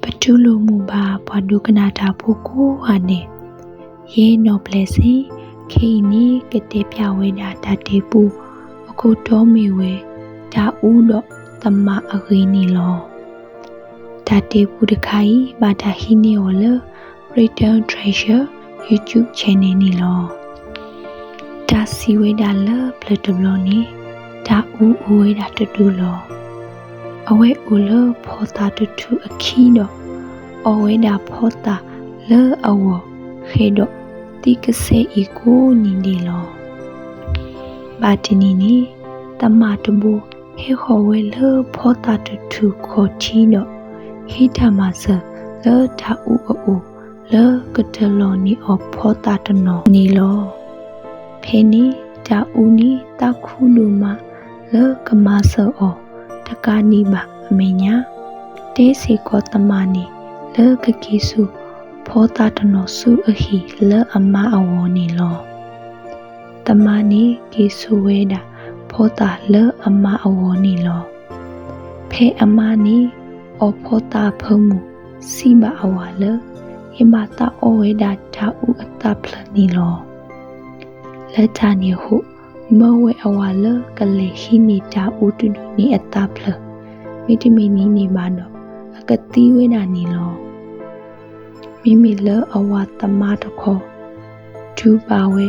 အတူၢ်လိာ်မုာ်ဘၣ်ပှၤဒိကနၣ်တၢ်ဖိကိးဂၤဒဲး, ယဲနီၢ်ပျဲၢ်စ့ၣ်, ခဲအံၤန့ၣ် ကတဲပၠးဝဲဒၣ်တၢ်တဲပူ, အခိၣ်တီမ့ၢ်ဝဲ တၢ်အူဒီးသမါအဂ့ၢ်န့ၣ်လီၤ. တၢ်တဲပူတခါအံၤ ဘၣ်တၢ်ဟံးန့ၢ်အီၤလၢ Britain Treasure YouTube channel န့ၣ်လီၤ. တၢ်စံးဝဲဒၣ်လၢပျၢၤတဘျီန့ၣ် တၢ်အူအိၣ်ဝဲဒၣ်တဒူၣ်လီၤ. အဝဲအိၣ်လၢဖီသၣ်တထူၣ်အခံဒီး အီၣ်ဝဲဒၣ်ဖီသၣ်လၢအဂီၢ် ဃဲးဒီးသံကစဲအံၤကိးနံၤဒဲးလီၤ. ဘၣ်တနံၤန့ၣ် သမါတဘိဟဲဃီၤဝဲလၢဖီသၣ်တထူၣ်ခီၣ်ထံးဒီး ဟ့ၣ်တၢ်မၤစၢၤလၢတၢ်အူအအိၣ် လၢကတၢၢ်လီၤန့ၢ်အီၤဖီသၣ်တနီၤန့ၣ်လီၤ. ဖဲန့ၣ်တၢ်အူန့ၣ်သးခုဒိၣ်မးလၢကမၤစၢၤအီၤတကးဒံးဘၣ်အမဲာ်ညါ, တဲစ့ၢ်ကီးသမါန့ၣ် လၢကက့ၤစိာ်ဖီသၣ်တနီၤဆူအဟံၣ်လၢအမါအဂီၢ်န့ၣ်လီၤ. သမါန့ၣ်က့ၤစိာ်ဝဲဒၣ်ဖီသၣ်လၢအမါအဂီၢ်န့ၣ်လီၤ. ဖဲအမါန့ၣ်အီၣ်ဖီသၣ်အဖၢမုၢ် စံးဘၣ်အဝၤလၢ ယဘၣ်သးအီၣ်ဝဲဒၣ်တၢ်အူအသၣ်ဖျၢၣ်န့ၣ်လီၤ. လၢတၢ်န့ၣ်အဃိ မၢဝဲအဝၤလၢကလဲၤဟံးန့ၢ်တၢ်အူတဒူၣ်န့ၣ်အသၣ်ဖျၢၣ်, မ့တမ့ၢ်ဒ်န့ၣ်ဘၣ်ဒီး အကသံဝဲဒၣ်န့ၣ်လီၤ. မ့မ့ၢ်လၢအဝၤသမါတခီ တူၢ်ဘၣ်ဝဲ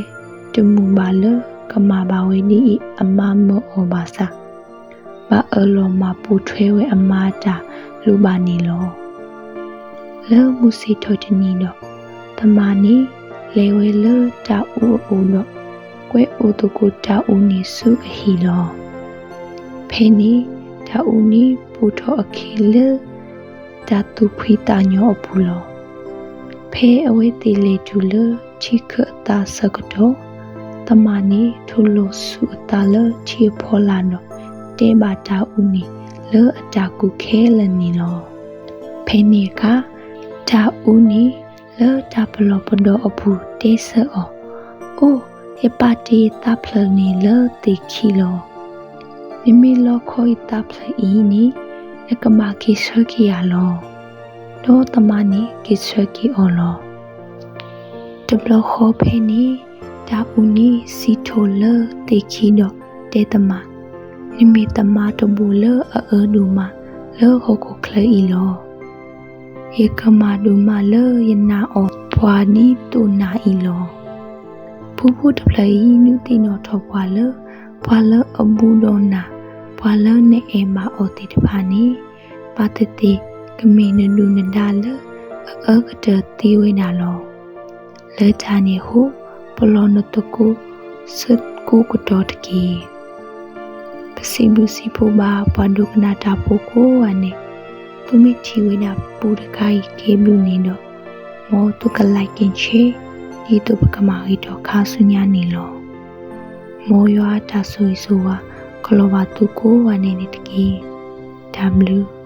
တမုာ်ဘၣ်လၢကမၤဘၣ်ဝဲဒ်အံၤ အမါမၢအီၤဘၣ်ဆၣ်, ဘၣ်အၢၣ်လီၤမၤပိာ်ထွဲဝဲအမါအတၢ်လိၣ်ဘၣ်န့ၣ်လီၤ. လၢမုၢ်ဆ့ၣ်ထီၣ်တနံၤဒီး သမါန့ၣ်လဲၤဝဲလၢတၢ်အူအအိၣ်ဒီး ကွဲအိၣ်သကိးတၢ်အူန့ၣ်ဆူအဟံၣ်လီၤ. ဖဲန့ၣ်တၢ်အူန့ၣ်ပိာ်ထီၣ်အခ့လၢ တၢ်သူၣ်ဖှံသးညီအပူၤလီၤ. ဖဲအဝဲသ့ၣ်လဲၤတုၤလၢထံခၢၣ်အသးဆၢကတီၢ်, သမါန့ၣ်ထိၣ်လီၤဆူအသးလၢထံအဖီလာ်ဒီး တဲဘၣ်တၢ်အူန့ၣ်လၢအတၢ်ကူၣ်ခဲလၢာ်န့ၣ်လီၤ. ဖဲန့ၣ်အခါ တၢ်အူန့ၣ်လၢတၢ်ပလီၢ်ပဒီအပူၤတဲဆၢအီၤ, အိၣ်, ယပာ်တ့ၢ်ယသၣ်ဖျၢၣ်န့ၣ်လၢသ့ၣ်ခံလီၤ. နမ့ၢ်လီခီယသၣ်ဖျၢၣ်အံၤန့ၣ် နကဘၣ်က့ၤဆှၢက့ၤယၤလီၤ. ဒီးသမါန့ၣ်က့ၤဆှၢက့ၤအီၤလီၤ. တဘျီဃီဖဲန့ၣ် တၢ်အူန့ၣ်စံးထီၣ်လၢသ့ၣ်ခံဒီးတဲသမါ, နမ့ၢ်သမါတဘိလၢအအၢဒိၣ်မးလၢဟီၣ်ခိၣ်ချၢအံၤလီၤ. ယကမၤဒိၣ်မးလၢယနာ်အီၤပှၤဒ်သိးနၤအံၤလီၤ. ဖုဖုတဖျၢၣ်အံၤ ဒုးသ့ၣ်နီၣ်ထီၣ်ပှၤလၢ ပှၤလၢအဘူးဒီးနၤ, ပှၤလၢနအဲၣ်ဘၣ်အီၤသ့ၣ်တဖၣ်န့ၣ် ဘၣ်သ့ၣ်သ့ၣ်ကမ့ၢ်နဒုၣ်နဒါလၢအအၢကတၢၢ်သ့ဝဲဒၣ်လီၤ. လၢတၢ်န့ၣ်အဃိ ပလီၢ်နသကိးဆၢကိးကတီၢ်တက့ၢ်. ပစံးဘျုးစံးဖှိၣ်ဘၣ်ပှၤဒိကနၣ်တၢ်ဖိကိးဂၤန့ၣ်, သုမ့ၢ်ထံၣ်ဝဲဒၣ်ပူတခါအံၤကဲဘျုးန့ၣ်ဒီး, မ်သုက like and share ဒ်သိးပကမၤဂ့ၤထီၣ်ခါဆူညါန့ၣ်လီၤ. မ်ယွၤအတၢ်ဆိၣ်ဂ့ၤဆိၣ်ဝါ ကလီၤဘၣ်သုကိးဂၤဒဲးန့ၣ်တက့ၢ်. တၢ်ဘျုး